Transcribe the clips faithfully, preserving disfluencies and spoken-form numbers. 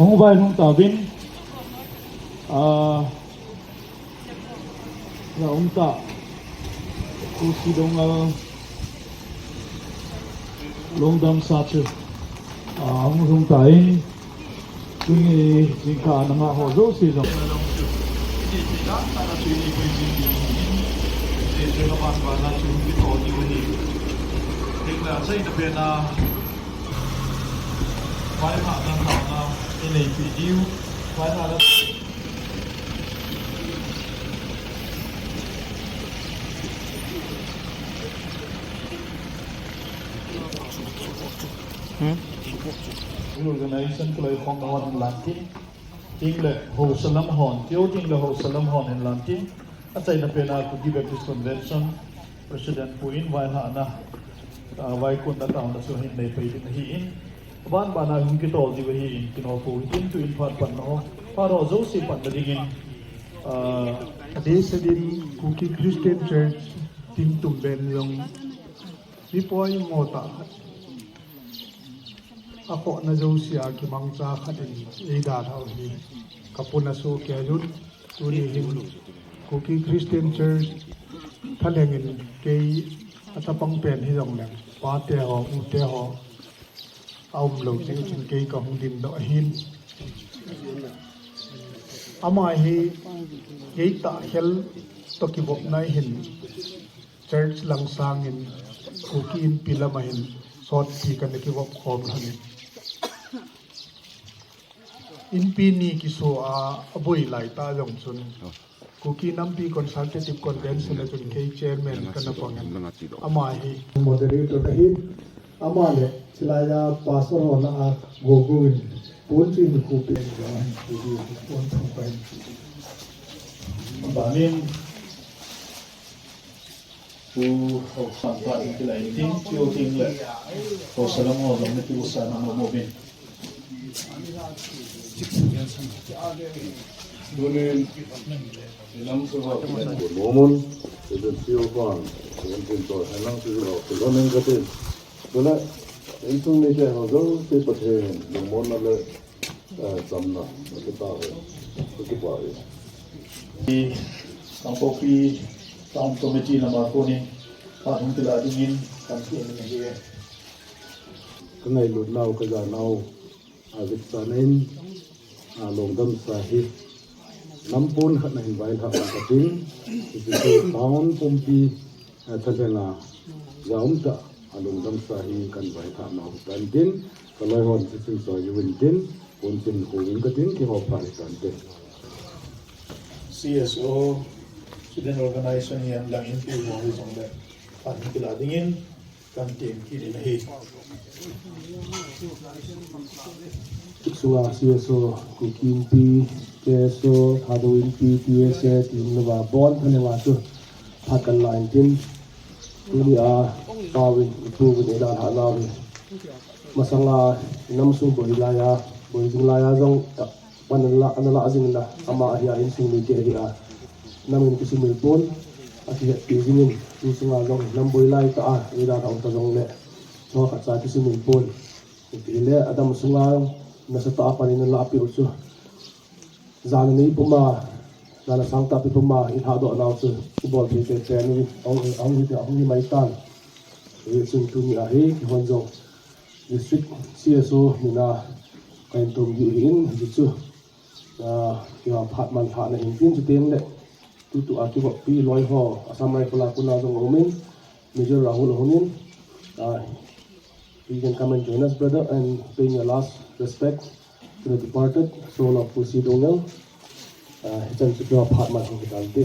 Hung vai hung ta vin. Ah, ya um ta. Pu Sidongal lungdam sa chu. Ah, hung hung ta in. Tuni jingkah a nangah ho jouse jong. Organization kaloi khom na hon hin lan tin, tin le haosa lam hon, keu tin le haosa lam hon hin lan tin, achaina pen a Kuki Baptist Convention President pu in vaihahna, ah, vaikunna taona chu hin nei pai ding ahi in, aban ban a hung kitol diu ahi in, kino pu in tu in phat pan na ho, phat ho jouse pan na ding in, ah, Ade Sadin Kuki Christian Church Tingtum Ben jong mi poimo tah khat, akhohna jouse a kimangcha khat in eidalhah u hi kapuna soh kei jun, tuni hin Kuki Christian Church thalheng in kei achapang pen hijongleng pate ho, ute ho aum lou jeh chun kei kahung dingdoh ahin. Ama hi kei tah khel toh kivopna hin church lang sangin Kuki Inpi lam a hin sotpi kana kivop khom lhon in. Inpi ni kiso a aboi lai tah jong chun Kuki Nampi Consultative Convention a chun kei chairman kana pang in. Ama hi moderator ahin. Ama le chilai a pastor ho lah a gogo in pon chu hin kupi. Pon thong pai. Banin Pu Hausan pa in kila in tin, Pu Ting le Hausa lam ho jong ni tu sa na mo mo bin. Tunin, ilam su ho. Good morning. Idan siu pan, idan tin to, idan su ho, idan ning katin. Tuna, insung ni ke ho jong, si Pathen, good morning le. Eh, chamna, ka kipah e. Ka kipah e. Kangpokpi Town Committee nama konin, phat hung kila dingin, kan ti ni hi. Ka ngailutnau, ka janau, a vetsahnan, a lungdam sa hi. Nam pon khat na hin vailhah ka tin, hiche town pumpi, eh, thalheng a, ja um tah, a lungdam sa hi kan vailhah nau tan tin, ka loi hon chu chun soi u in tin, pon tin hu in ka tin, kihou pha hi tan tin. C S O, Student Organization hi an lang in pi mo hi jong le, phat hung kila dingin, kan tin kit in ahi. Sunga C S O, Kuki Inpi, K S O, Thadou Inpi, T S A, tin lova bon thalheng a chu phat kan la in tin. Tuni a, pau in, ipu in eidalhah nau hi. Masanga, inam sung boi lai a, boi jing lai a jong, pan ana la, ana la jing na, ama ahi a insung mite ahi a. Nam in kisumil pon, akihetpi jing in, tu sunga jong, nam boi lai tah a, eidalhah u ta jong le, chua khat cha kisumil pon. Ipi le, adam sunga, nasatah a pan in ana lahpeh u chu. Jan a nei puma, jan a sangtah pi puma, ilhahdoh nau chu, ibol thei tei pen u, ahung, ahung hi, ahung hi mai tan. Hichun tuni a hi, kihon jong. District C S O mina kahin tom diu ahin, hichu, ah, keiho phat manlhahna hin tin chuteng le, tutu a kivoppi loi ho, Assam Rifle a kona jong aumin, Major Rahul aumin, ah, you can come and join us, brother, and paying your last respect to the departed soul of Pu C Doungel. Ah, hichan chu keiho phat man hung hitan te.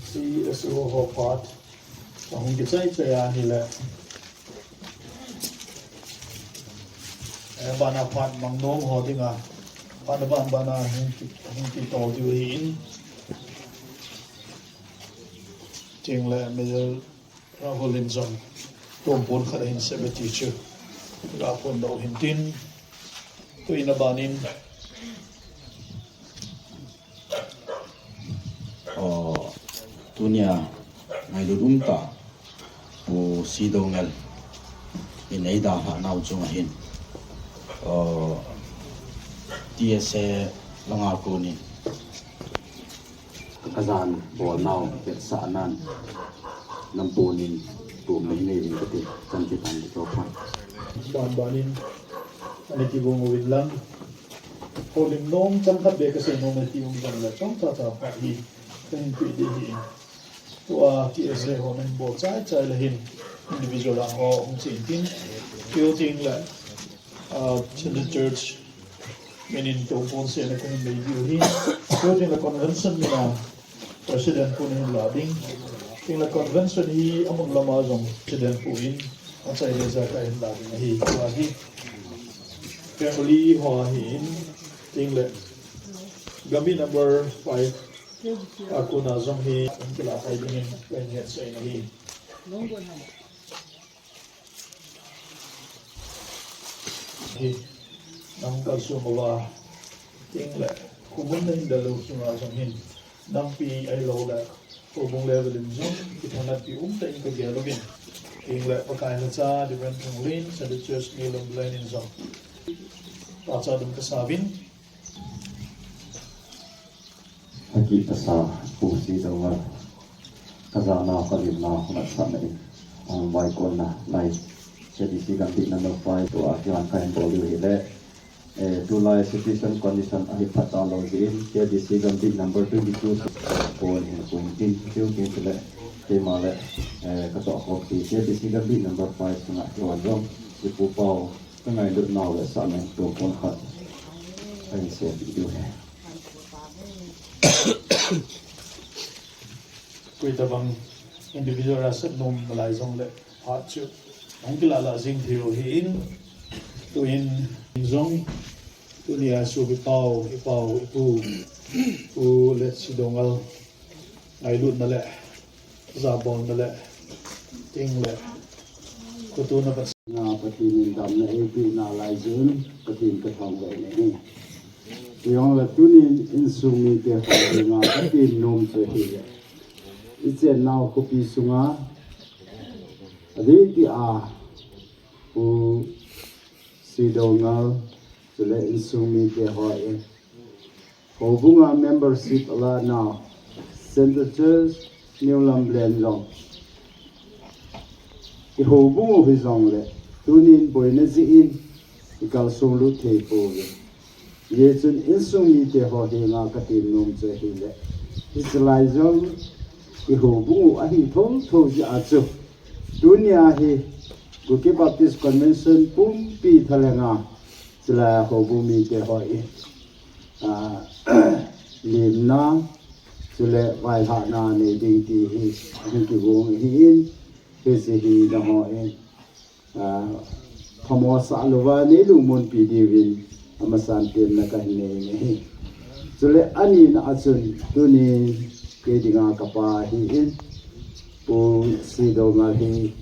C S O ho phat, ahung kichai chai a hile. Eh, bana phat mang nom ho dinga, phat ban bana hung ki, hung kitol diu ahin. Ting le Major Rahul in jong, tumpon khat ahin sep e ti chu. Rahul dou hin tin, tu in a banin. Aw, tunia ngailut um tah, Pu C Doungel. in eidalhah nau chunga hin, uh, T S A langa konin kajan bolnau vetsahnan namponin tumna hinei uvin kati, chanti tan di to phan. Ban banin, ani kibong uvin lang, holim nom chang khat be kasei nom e ti um jong le chomcha cha pha hi kahin pe di hi. Tua T S A ho nahin bol chai chai le hin individual a ho hung chen tin. Keu ting le, ah, Central Church min in tou pon se le kahin nei diu hi. Keu ting le convention min a president pu nahin la ding. Ting le convention hi amun lama jong president pu in achai le ja kahin la ding ahi. Tua hi family ho ahin ting le Gambih number five a kona jong hi, hung kila khai dingin kahin hetsah in ahi. Hi, nang kalsong uva, ting le, khomun nahin del u sunga jong hin, nampi ahilou le, houbung level in jong, kithanatpi umtah in kagel uvin. Ting le, Pakai lhacha, Reverend Thanglen, Sunday Church New Lambulane in jong. Pachat um kasa uvin. Haki tasa, Pu Sidongal. Kajana, kalimna, ngaisahna in, um, vaikonna lai, K D C Gambih number five tua kiwan kahin bol diu hile, eh, tulai situation condition ahi phatah lou jeh in, K D C Gambih number twenty-two pon hin koiyin tin, tiu tin tile, keima le, eh, katoh khompi, K D C Gambih number five sunga kiwan jong, Ipu Pau, Ka ngailut nau le sahna in tua pon khat kahin sei diu ahi. Koi tabang individual a sat nom nalai jong le phat chu hung kila la jing thei u ahin, tuin jong tuni a chu i pau, i pau, i pu, Pu Letsidongal ngailutna le jabolna le ting le khotona Pathen. Nga Pathen in damna eipeh nalai jeh in Pathen kathangvah in ahi. Hijongle tunin insung mite ho dinga katem nom chu ahile, ichennau khopi sunga adeh tia Pu Sidongal chule insung mite ho in houbunga membership ala nau Central Church New Lambulane jong i houbung u hijongle tunin boina jeh in i kalsong lut thei pouve. Hijeh chun insung mite ho henga katem nom chu ahile, hiche lai jong i houbung u ahi thotho jeh a chu tunia hi Kuki Baptist Convention pumpi thalhenga chulai a houbung mite ho in, ah, lemna chule vaihahna nei ding ti hi ahung kigong ahin, hiche hi nangho in, ah, phamo sah louva nei lungmonpi diuvin amasan temna kahin nei in ahi. Chule anina a chun tuni kei dinga kapa ahin, Pu Sidongal hi,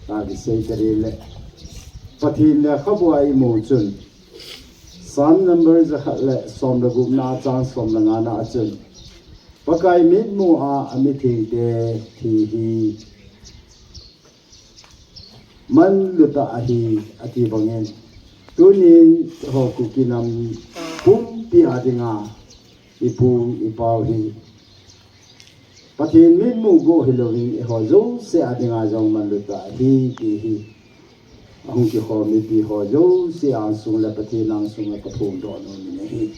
ah, kisei tale, Pathen lekhabua imu chun Psalm number jakhat le som le gupna a chang som le ngana a chun, Pakai mitmu a amithengte thi hi manlutah ahi, ati bangin, tunin ho Kuki nam pumpi a dinga ipu ipau hi Pathen mitmu bou hilouvin eiho jouse a dinga jong manlutah ahi ti hi ahung kikhom mipi ho jouse angsung le Pathen angsunga kaphongdoh nom in ahi.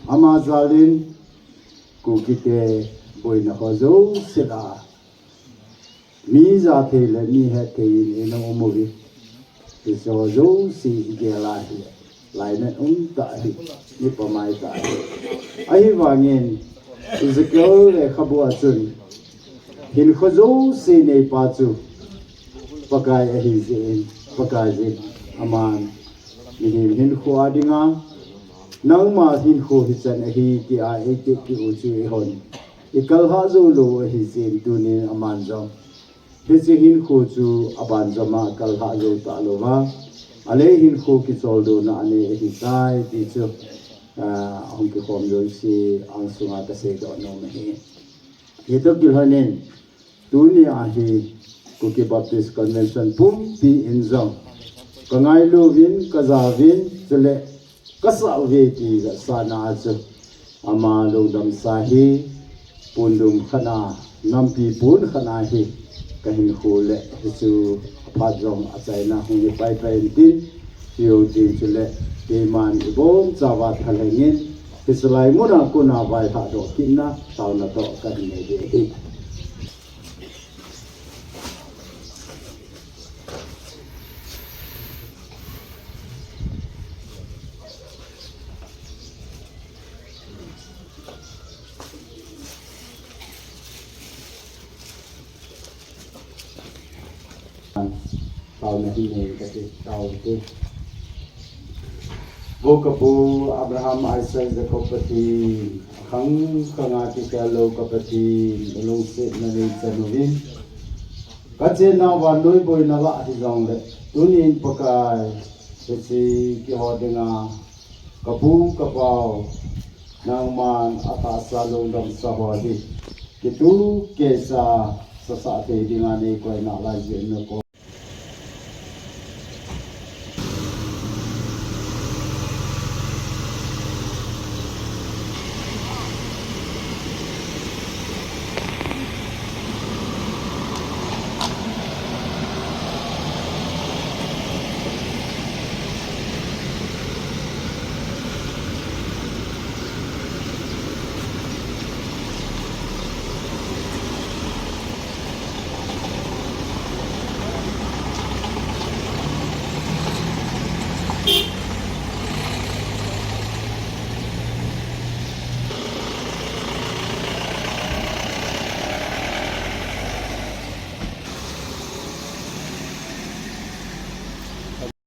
Ama jalin Kukite boina ho jouse lah a mi jathei le mi hetthei in eina um uve. Hiche ho jouse igel a hile lainat umtah ahi, mi pamai tah ahi. Ahivangin Ezekiel lekhabu a chun hinkho jouse neipa chu Pakai ahi jeh in, Pakaiyin aman mihem hinkho a dinga nangma hinkho hichan ahi tia eitepeh u chu eihon ikalhah jou lou ahi jeh in tunin aman jong hiche hinkho chu abanjom a kalhah jou talouva, alei hinkho kicholdohna anei ahitai ti chu, ah, ahung kikhom jouse angsunga kaseidoh nom ahi. Hitoh kilhonin, tunia hi Kuki Baptist Convention pumpi in jong ka ngailu vin, ka ja vin, chule ka sa uve ti ja sa na chu ama lungdam sa hi pundum khana, nampi pun khana hi ka hin khu le hi chu aphat jong achaina hung hi pai pai in tin, chiu tin chule keiman ibon chava thalhengin hi salai muna kuna vai ha do kinna tauna to ka hin nei de hi. Tauna hi nei ka ti tau ti. Vo ka pu Abraham, Isaac, Jacob Pathen, akhang khanga kikhel lou ka Pathen, nalungsetna nei chan uvin. Ka chenna vannoi boina lah hijongle, tunin Pakai, hiche kihou dinga, ka pu ka pau, nangman athahsa lungdam sa ho hi, kitu kisa sasa thei dinga nei koina lai jeh in nako